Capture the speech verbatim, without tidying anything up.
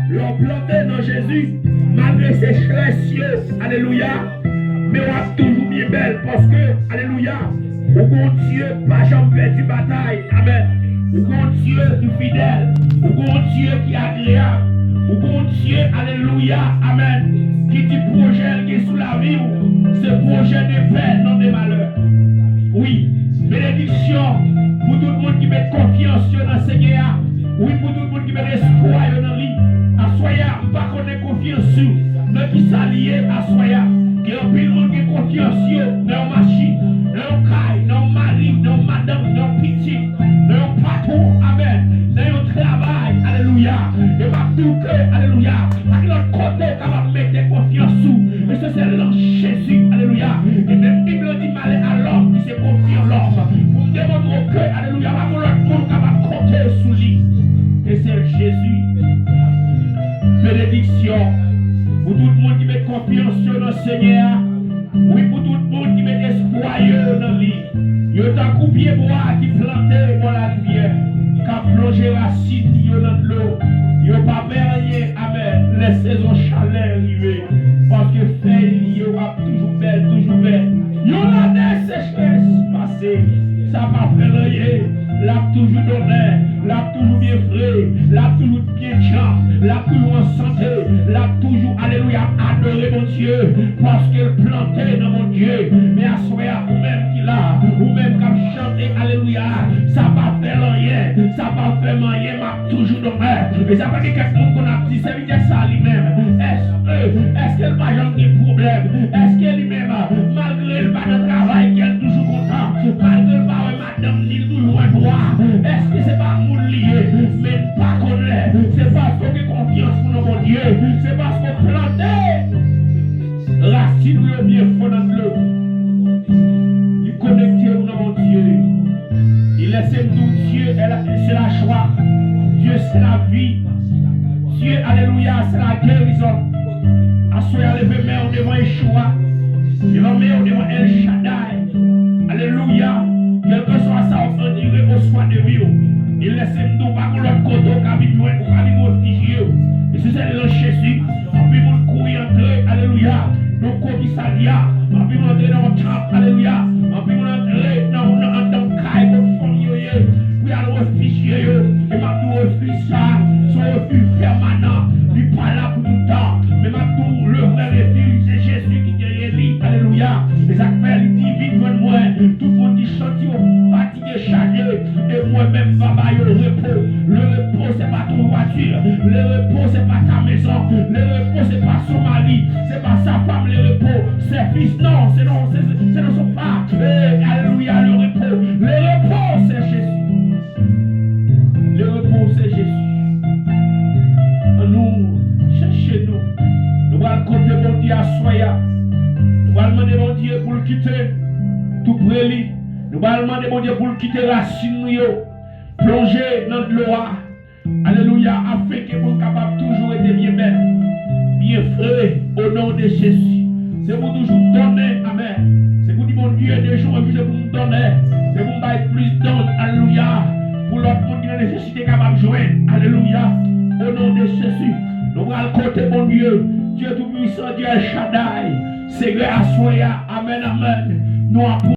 Lè w plante nan Jezi, malgre sechrès yo, alelouya, men w ap toujou byen bèl paske, alelouya, ou gon Dye k pa janm pèdi batay. Amèn. Ou gon Dye ki fidèl. Ou gon Dye ki agreyab. Ou gon Dye, alelouya, amèn, ki di pwojè l gen sou lavi w, se pwojè de pè, non de malè. Wi, benediksyon pou tout moun ki met konfyans yo nan Senyè a. Wi, pou tout moun ki met espwa yo nan li. Aswè a, m pa konnen konfyans ou nan ki sa li ye aswè a. Gen anpil moun gen konfyans yo nan yon machin, nan yon kay, nan yon mari, nan yon madanm, nan yon pitit, nan yon patwon, amèn, nan yon travay, alelouya. E m ap di w ke, alelouya, pa gen lòt kote ou kapab mete konfyans ou, men se sèl nan Jezi, alelouya. E menm Bib la di, malè a lòm ki se konfi an lòm. Pou m demontre w ke, alelouya, pa gen lòt moun ou kapab konte sou li, e sèl Jezi. Benediksyon pou tout moun ki met konfyans yo nan Senyè a. Wi, pou tout moun ki met espwa yo nan li. Yo tankou pyebwa ki plante bò larivyè, k ap plonje rasin yo nan dlo. Yo pa pè anyen, amèn, lè sezon chalè rive, paske fèy yo ap toujou bèl, toujou vèt. Yon lane sechrès pase, sa pa fè l anyen. L ap toujou donnen, l ap toujou byen fre, l ap toujou byen djanm, l ap toujou an sante, l ap toujou, alelouya, adore Bondye, paske l plante nan Bondye. Men aswè a, ou menm ki la, ou menm k ap chante, alelouya, sa pa fè l anyen, sa pa fè m anyen, m ap toujou donnen. E sa fè gen kèk moun konn ap di, sèvitè sa li menm, èske, èske l pa janm gen pwoblèm? Èske li menm, malgre l pa nan travay, kè l toujou kontan, malgre l pa wè madanm li, l toujou wè bwa? Èske se pa moun li ye? Men n pa konnen. Se paske w gen konfyans ou nan Bondye. Se paske w plante rasin ou yo byen fon nan dlo. Li konekte ou nan Bondye. Li lèse m di w, Dieu est la, c'est la joie. Dieu, c'est la vie. Dieu, alelouya, c'est la guérison. Aswè a, leve men w devan Yeshua. Leve men w devan El Shaddai. Alelouya. Kèlkeswa sa w ap andire oswa de vi w, li lèse m di w, pa gen lòt kote w ka vin jwenn, ou ka vin refijye w. E se sèl nan Jezi. Anpil moun kouri antre, alelouya, nan komisarya. Anpil moun antre nan yon tanp, alelouya. Anpil moun antre nan, nan, anndan kay kot fanmi yo ye, pou y al refijye yo. E m ap di w, refij sa a, se yon refij pèmanan. Li pa la pou tout tan. Men m ap di w, le vrè refij, se Jezi ki genyen li. Alelouya. E sa k fè li di, vin jwenn mwen, tout moun ki santi yo fatige, chaje, e mwen menm m va ba yo repo. Le repos, c'est pas ton voiture. Le repos, c'est pas ta maison. Le repos, c'est pas son mari. C'est pas sa femme, le repos. Ses fils, non, c'est non, c'est, c'est non, son pas. Eh, alelouya, le repos. Le repos, c'est Jésus. Le repos, c'est Jésus. Ann nou chèche nou. Nou pral kote Bondye aswè a. Nou pral mande Bondye pou l kite n tou pre li. Nou pral mande Bondye pou l kite rasin nou yo plonje nan dlo a. Alelouya, afenke pou n kapab toujou rete byen bèl, byen fre, o non de Jezi. Se pou toujou donnen, amèn. Se pou di, Bondye, de jou an jou, se pou m donnen. Se pou m bay plis don, alelouya, pou lòt moun ki nan nesesite kapab jwenn, alelouya, o non de Jezi. Nou pral kote Bondye, Dye Toupisan, Dye El Shaddai. Senyè, aswè a, amèn, amèn. Nou ap